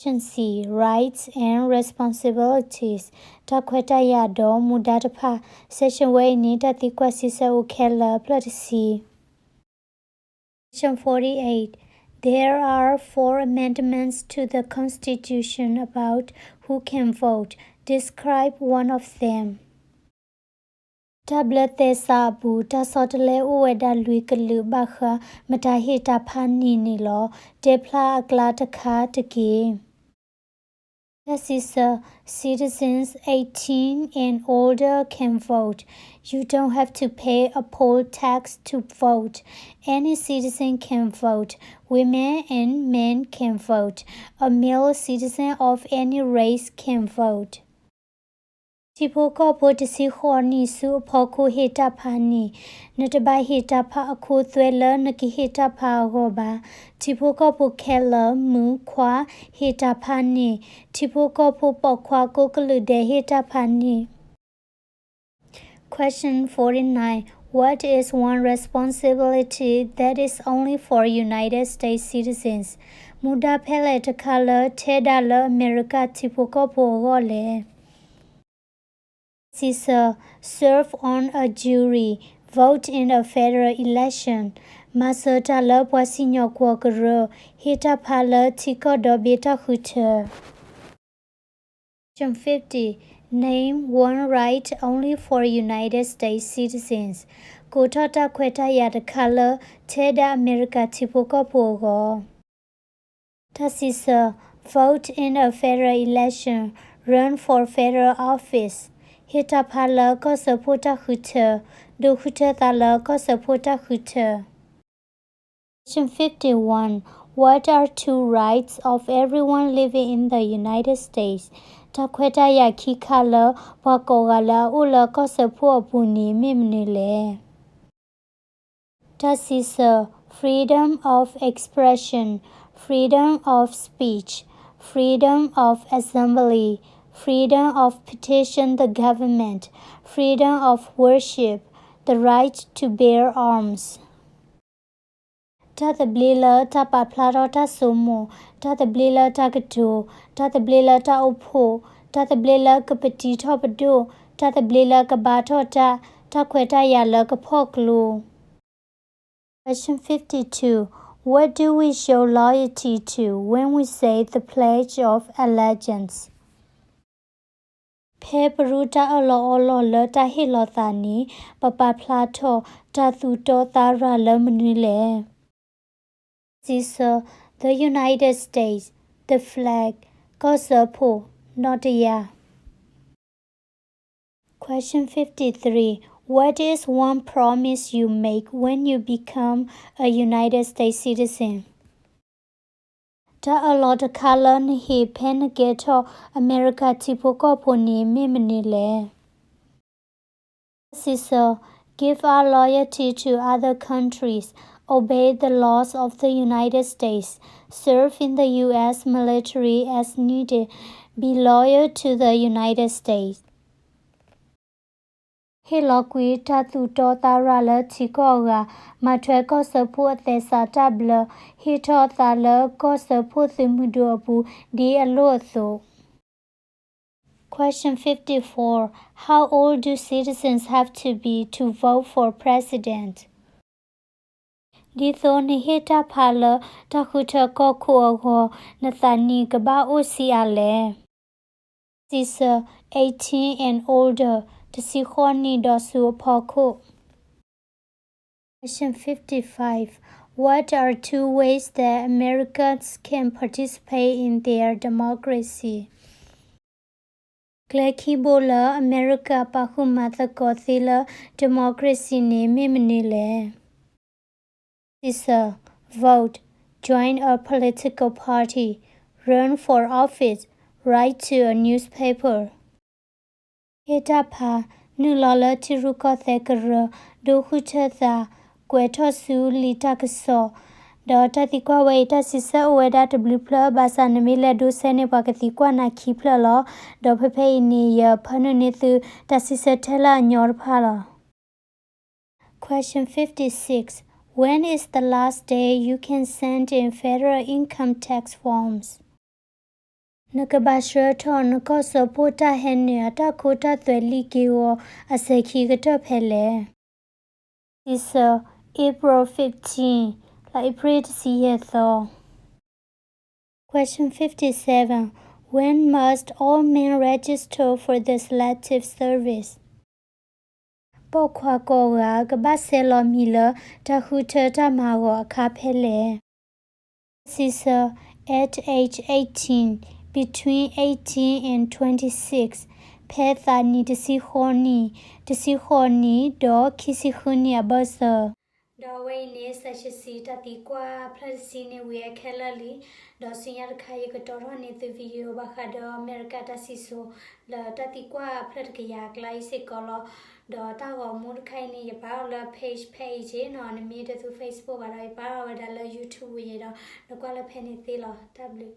Section C, Rights and Responsibilities, တၢ်ခွဲးတၢ်ယာ်ဒီးမူဒါတဖၣ်, section ဝဲအံၤန့ၣ် တၢ်သံကွၢ်စံးဆၢအိၣ်ခဲလၢာ်, ဖျၢၣ်တဆံ. Section forty-eight, there are four amendments to the Constitution about who can vote. Describe one of them. တၢ်ဘျၢသဲစးအပူၤ တၢ်ဆီတလဲအိၣ်ဝဲဒၣ်လွံၢ်ကလုာ်ဘၣ်ဃး မတၤဟ့ၣ်တၢ်ဖးနံၣ်န့ၣ်လီၤ. တဲဖျါအကျါတခါတက့ၢ်. တၢ်စံးဆၢ, citizens eighteen and older can vote. You don't have to pay a poll tax to vote. Any citizen can vote. Women and men can vote. A male citizen of any race can vote. ထံဖိကီၢ်ဖိတဆံဃိးနံၣ်ဆူအဖီခိၣ်ဟ့ၣ်တၢ်ဖးနံၣ်, နတဘၣ်ဟ့ၣ်တၢ်ဖးအခိသွဲလၢနကဟ့ၣ်တၢ်ဖးအဂီၢ်ဘၣ်. ထံဖိကီၢ်ဖိခဲလၢာ် မုၣ်ခွါ ဟ့ၣ်တၢ်ဖးနံၣ်, ထံဖိကီၢ်ဖိပိာ်ခွါကိးကလုာ်ဒဲးဟ့ၣ်တၢ်ဖးနံၣ်. Question forty-nine. What is one responsibility that is only for United States citizens? မူဒါဖဲလဲၣ်တခါလၢထဲဒၣ်လၢအမဲရကၤထံဖိကီၢ်ဖိအဂီၢ်လဲၣ်. စံးဆၢ, serve on a jury, vote in a federal election, မၤစၢၤတၢ်လၢပှၤစံၣ်ညီၣ်ကွီၢ်ကရၢ, ဟ့ၣ်တၢ်ဖးလၢထံကီၢ်ဒီဘ့ၣ်တၢ်ဃုထၢ. Question fifty. Name one right only for United States citizens. ကိးထီၣ်တၢ်ခွဲးတၢ်ယာ်တခါလၢ ထဲဒၣ်အမဲရကၤထံဖိကီၢ်ဖိအဂီၢ်. တၢ်စံးဆၢ, vote in a federal election, run for federal office, ဟ့ၣ်တၢ်ဖးလၢကီၢ်စၢဖှိၣ်တၢ်ဃုထၢ, ဒိးဃုထၢသးလၢကီၢ်စၢဖှိၣ်တၢ်ဃုထၢ. Question fifty-one. What are two rights of everyone living in the United States? တၢ်ခွဲးတၢ်ယာ်ခံခါလၢ ပှၤကိးဂၤလၢအအိၣ်လၢကီၢ်စၢဖှိၣ်အပူၤန့ၣ် မ့ၢ်မနုၤလဲၣ်. တၢ်စံးဆၢ, freedom of expression, freedom of speech, freedom of assembly, freedom of petition the government, freedom of worship, the right to bear arms. တၢ်သဘျ့လၢတၢ်ပာ်ဖျါထီၣ်တၢ်ဆိကမိၣ်, တၢ်သဘျ့လၢတၢ်ကတိၤ, တၢ်သဘျ့လၢတၢ်အိၣ်ဖှိၣ်, တၢ်သဘျ့လၢကပတံထီၣ်ပဒိၣ်, တၢ်သဘျ့လၢကဘါထီၣ်တၢ်, တၢ်ခွဲးတၢ်ယာ်လၢကဖီၣ်ကျိ. Question fifty-two. What do we show loyalty to when we say the Pledge of Allegiance? ဖဲပရူတၢ်အၢၣ်လီၤအီလီၤလၢတၢ်ဟ့ၣ်လီၤသးန့ၣ် ပပာ်ဖျါထီၣ်တၢ်သူၣ်တီသးရၤလၢမနုၤလဲၣ်. စံးဆၢ, the United States, the flag, ကီၢ်စၢဖှိၣ်, နီၣ်တယၢ်. Question fifty-three. What is one promise you make when you become a United States citizen? တၢ်အၢၣ်လီၤတခါလၢနဟ့ၣ်ဖဲနကဲထီၣ်အမဲရကၤထံဖိကီၢ်ဖိန့ၣ် မ့ၢ်မနုၤလဲၣ်. စံးဆၢ, give our loyalty to other countries, obey the laws of the United States, serve in the U S military as needed, be loyal to the United States. ဟ့ၣ်လီၤကွံာ်တၢ်သူၣ်တီသးရၤလၢထံကီၢ်အဂၤ, မၤထွဲကီၢ်စၢဖှိၣ်အသဲစးတၢ်ဘျၢ, ဟ့ၣ်ထီၣ်သးလၢကီၢ်စၢဖှိၣ်သုးမုၢ်ဒိၣ်အပူၤ ဒ်အလိၣ်အသိး. Question fifty-four. How old do citizens have to be to vote for president? ဒ်သိးနဟ့ၣ်တၢ်ဖးလၢတၢ်ဃုထၢကီၢ်ခိၣ်အဂီၢ်, နသးနံၣ်ကဘၣ်အိၣ်ဆံးအါလဲၣ်. စံးဆၢ, eighteen and older, တဆံဃိးနံၣ်ဒီးဆူအဖီခိၣ်. Question fifty-five. What are two ways that Americans can participate in their democracy? ကျဲခံဘိလၢအမဲရကၤပာ်ဃုာ်မၤသကိးသ့လၢ democracy န့ၣ် မ့ၢ်မနုၤလဲၣ်. စံးဆၢ, vote, join a political party, run for office, write to a newspaper. ဟ့ၣ်တၢ်ဖး, နုာ်လီၤလၢထံရူၢ်ကီၢ်သဲးကရၢ, ဒိးဃုထၢသး, ကွဲးထီၣ်ဆူလံာ်တၢ်ကစီၣ်. ဒီးတၢ်သံကွၢ်ဝဲအံၤ တၢ်စံးဆၢအိၣ်ဝဲဒၣ်တဘျုးဖျၢၣ် ဘၣ်ဆၣ်နမ့ၢ်လဲၤဒိးစဲန့ၣ် ပှၤကသံကွၢ်နၤခံဖျၢၣ်လီၤ. ဒီးဖဲဖဲအံၤန့ၣ် ယဖၢနုာ်န့ၢ်သု တၢ်စံးဆၢထဲလၢအညီတဖၣ်လီၤ. Question fifty-six. When is the last day you can send in federal income tax forms? နကဘၣ်ဆှၢထီၣ်နကီၢ်စၢဖှိၣ်တၢ်ဟဲနုာ်အတၢ်ခိတၢ်သွဲၣ်လံၣ်က့ၤအီၤအစဲၤခံကတၢၢ်ဖဲလဲၣ်. စံးဆၢ April fifteen လါအ့ဖြ့ၣ်တဆံယဲၢ်သီ. Question fifty-seven. When must all men register for the Selective Service? ပိာ်ခွါကိးဂၤကဘၣ်ဆဲးလီၤမံၤလၢတၢ်ဃုထၢတၢ်မၤဂီၤအခါဖဲလဲၣ်. စံးဆၢ at age eighteen, between eighteen and twenty-six, ဖဲသးနံၣ်တဆံဃိးနံၣ်, တဆံဃိးနံၣ် ဒီးခံဆံဃုနံၣ်အဘၢၣ်စၢၤ. ဒီးအဝဲအံၤန့ၣ် session တၢ်သံကွၢ်ဖျၢၣ်တဆံန့ၣ်ဝံၤအခဲလၢာ်လံ, ဒီးဆူညါတခါယကတီၤထီၣ်န့ၢ်သု video ဘၣ်ဃးဒီးအမဲရကၤတၢ်စံၣ်စိၤ လၢတၢ်သံကွၢ်အဖျၢၣ်တကယၤအကျါအံၤစ့ၢ်ကီးလီၤ. ဒီးတၢ်ဂီၤမူတခါအံၤန့ၣ် ယပာ်အီၤလၢ page ဖဲအံၤက့နီၤ, နမ့ၢ်တသူ Facebook ဘၣ်ဒီး ယပာ်အီၤဝဲဒၣ်လၢ YouTube ဝံၤယဲဒီး နကွၢ်လၢဖဲန့ၣ်သ့လီၤ. တၢ်ဘျုး